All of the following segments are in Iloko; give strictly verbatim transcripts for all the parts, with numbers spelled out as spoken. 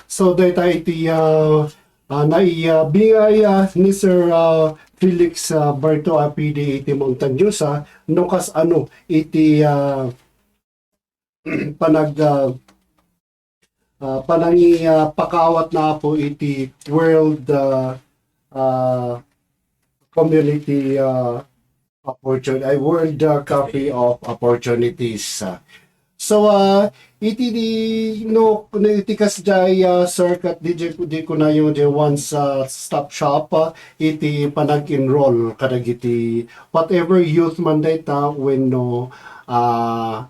So, dayta iti, ah, ah, nai-, ah, bingay, ah, ni Sir, ah, Felix, ah, Berto Apidi iti Mountain News, ah, no kas-ano iti, ah, panag-, ah, ah, panangi-, ah, pakaawat na po iti World, ah, ah, Community, ah, Opportun-, ay, World, ah, Cafe of Opportunities. Ah. So, ah, iti di, no, no, iti kasdiay, ah, sir, ket di, di, di kunayo di one, ah, stop shop, ah, iti panag-enroll kadagiti whatever youth man dayta wenno, ah,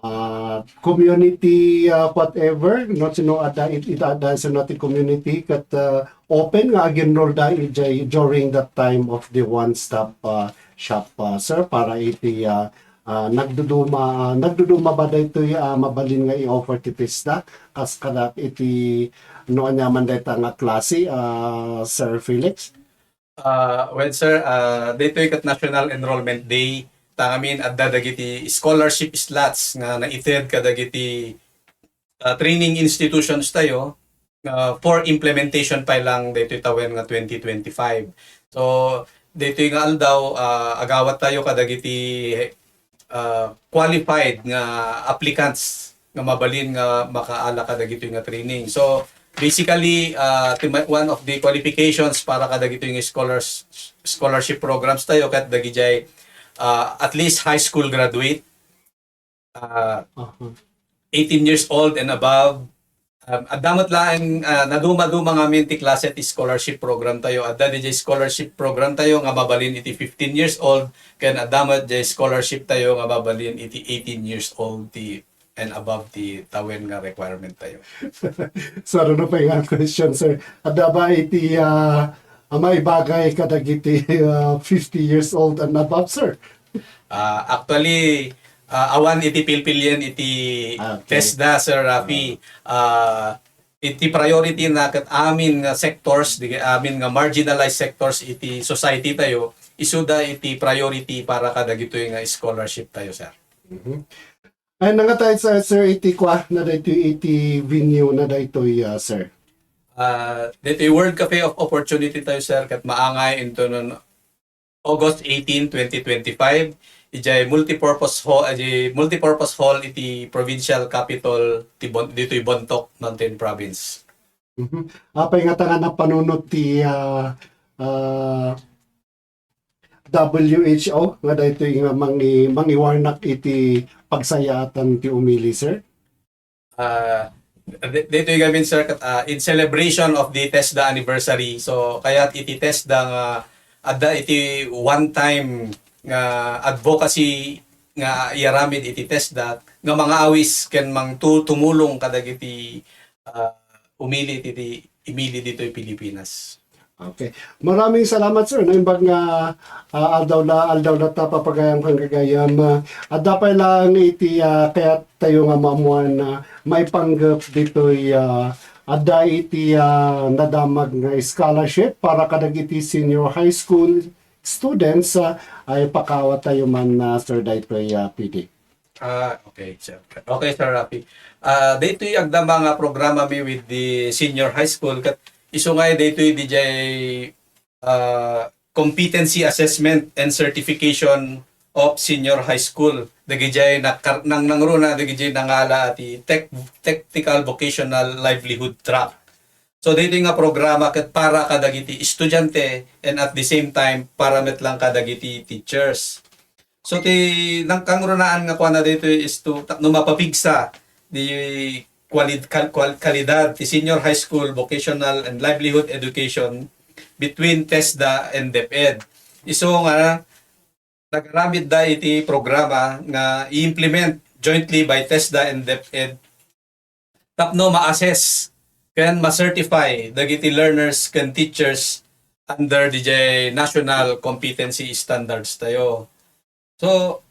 ah, community, ah, whatever, no, sino adda it-, it-, adda sino ti community ket, ah, open nga ag-enroll da ijay during that time of the one stop, ah, shop, ah, sir, para iti, ah, ah, nagduduma, ah, nagduduma ba daytoy, ah, mabalin nga i-offer ti TESDA kas kada iti no aniaman dayta nga klase, ah, Sir Felix? Ah, well, sir, ah, daytoy ket National Enrollment Day. Ta ngamin adda dagiti scholarship slots nga naited kadagiti, ah, training institutions tayo, ah, for implementation pay lang daytoy tawen nga twenty twenty-five. So, daytoy nga aldaw, ah, agawat tayo kadagiti, ah, qualified nga applicants nga mabalin nga makaala kadagitoy nga training. So, basically, ah, ti-, one of the qualifications para kadagitoy nga scholars-, scholarship programs tayo ket dagijay, ah, at least high school graduate, ah, Aha. eighteen years old and above. Um, adda met laeng, ah, naduma-duma ngamin ti klase ti scholarship program tayo. Adda dijay scholarship program tayo nga mabalin iti fifteen years old, ken adda met jay scholarship tayo nga mabalin iti eighteen years old ti and above ti tawen nga requirement tayo. So, ano pay nga question, sir? Adda ba iti, ah, a maibagay kadagiti, ah, fifty years old and above, sir? Ah, actually, ah, awan iti pilpilien iti Ah, okay. TESDA, Sir Rafi. Ah, iti priority na ket amin nga sectors, di amin nga marginalized sectors iti society tayo, isuda iti priority para kadagitoy nga scholarship tayo, sir. Mhm. Ay, nangatay, sir, sir, iti kua na daytoy iti venue na daytoy, ah, sir? Ah, daytoy World Cafe of Opportunity tayo, sir, ket maangay intonon August eighteen, twenty twenty-five, ijay multipurpose hall, ijay multipurpose hall iti provincial capital ti Bon-, ditoy Bontoc, Mountain Province. Mhm. Apay nga ta nga napanunot ti, ah, ah, W H O nga daytoy nga mangi-, mangiwarnak iti pagsayaatan ti umili, sir? Ah, di-, ditoy gamin, sir, kat-, ah, in celebration of the TESDA anniversary. So, kayat iti TESDA nga adda iti one time nga advocacy nga iyaramid iti TESDA nga mangaawis ken mangtu-, tumulong kadagiti, ah, umili iti imili ditoy Pilipinas. Okay. Maraming salamat, sir. Naimbag nga, ah, aldaw la, aldaw la ta papagayam ken gagayam. Ah, adda pay lang iti, ah, kayat tayo nga maammuan, ah, maipanggep ditoy, ah, adda iti, ah, nadamag nga scholarship para kadagiti senior high school students, ah, ay pakaawat tayo man, ah, sir, daytoy, ah, P D. Ah, okay, sir. Okay, Sir Rafi. Ah, daytoy agdama nga programa mi with the senior high school, ket isu ngay daytoy dijay, ah, competency assessment and certification of senior high school. Dagijay nakar-, nang-, nangruna dagijay nangala ti tech-, technical vocational livelihood track. So, daytoy nga programa ket para kadagiti estudiante and at the same time para met lang kadagiti teachers. So, ti nangkangrunaan nga kuana daytoy is to, tapno mapapigsa di kualid-, kal-, kual-, kalidad ti senior high school vocational and livelihood education between TESDA and DepEd. Isu nga nagaramidda iti programa nga i-implement jointly by TESDA and DepEd tapno ma-assess ken ma-certify dagiti learners ken teachers under dijay national competency standards tayo. So,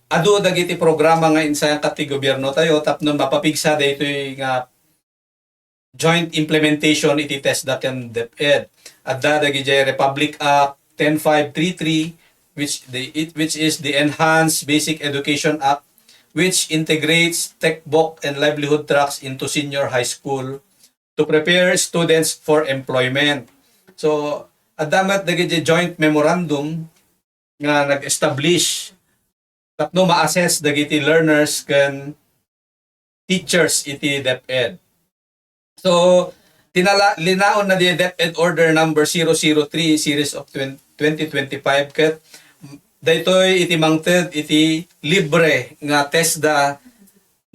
adu dagiti programa nga insayangkat ti gobierno tayo tapno mapapigsa daytoy nga joint implementation iti TESDA ken DepEd. Adda dagijay Republic Act ten five three three, which the, it, which is the Enhanced Basic Education Act which integrates textbook and livelihood tracks into senior high school to prepare students for employment. So, adda met dagiti joint memorandum nga nag-establish tapno ma-assess dagiti learners ken teachers iti DepEd. So, tinala-, linaon na di DepEd Order number zero zero three series of twen-, twenty twenty-five ket daytoy iti mangted iti libre nga TESDA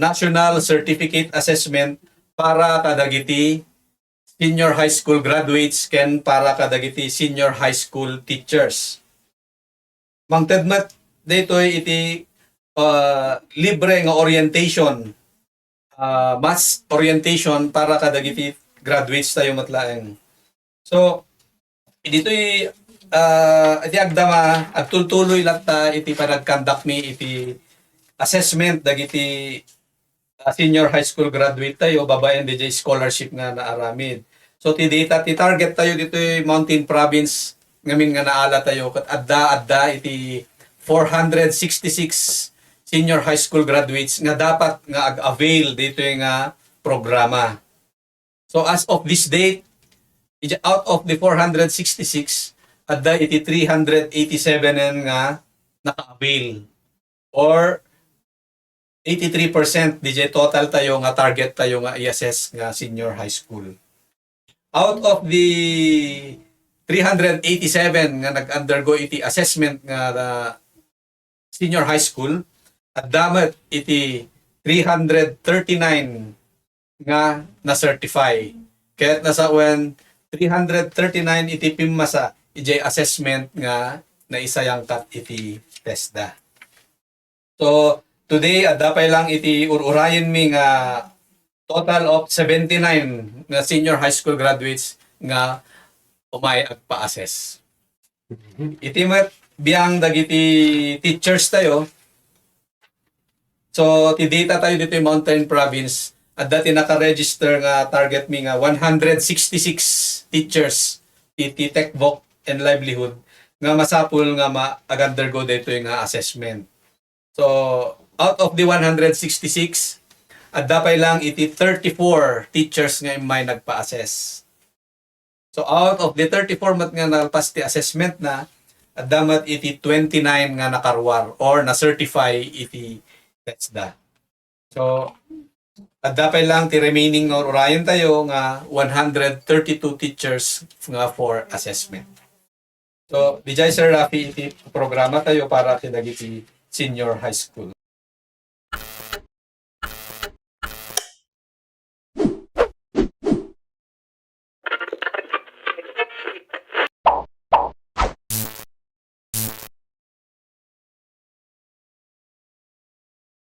National Certificate Assessment para kadagiti senior high school graduates ken para kadagiti senior high school teachers. Mangted met daytoy iti, ah, libre nga orientation, ah, mass orientation para kadagiti graduates tayo met laeng. So, ditoy, ah, iti agdama, agtultuloy latta iti panagkandakmi iti assessment dagiti, ah, senior high school graduate tayo babaen didiay scholarship nga naaramid. So, ti data, ti target tayo ditoy Mountain Province ngamin nga naala tayo ket adda, adda iti four hundred sixty-six senior high school graduates nga dapat nga ag-avail ditoy nga programa. So, as of this date, ija-, out of the four hundred sixty-six, adda iti three hundred eighty-seven nga naka-avail, or eighty-three percent didiay total tayo nga target tayo nga i-assess nga senior high school. Out of the three hundred eighty-seven nga nag-undergo iti assessment nga, ah, senior high school, adda met iti three hundred thirty-nine nga na-certify. Ket nasawen three hundred thirty-nine iti pimmasa idiay assessment nga naisayangkat iti TESDA. So, today, adda pay lang iti ur-urayenmi nga total of seventy-nine nga senior high school graduates nga umay agpa-assess. Iti met biang dagiti teachers tayo. So, ti data tayo ditoy Mountain Province, adda ti naka-register nga targetmi nga one hundred sixty-six teachers iti textbook and livelihood nga masapul nga ma-, ag-undergo daytoy nga assessment. So, out of the one hundred sixty-six, adda pay lang iti thirty-four teachers nga immay nagpa-assess. So, out of the thirty-four met nga nalpas ti assessment na, adda met iti twenty-nine nga nakaruar or na-certify iti TESDA. So, adda pay lang ti remaining nga ur-urayen tayo nga one hundred thirty-two teachers nga for assessment. So, didiay, Sir Rafi, iti programa tayo para kadagiti senior high school.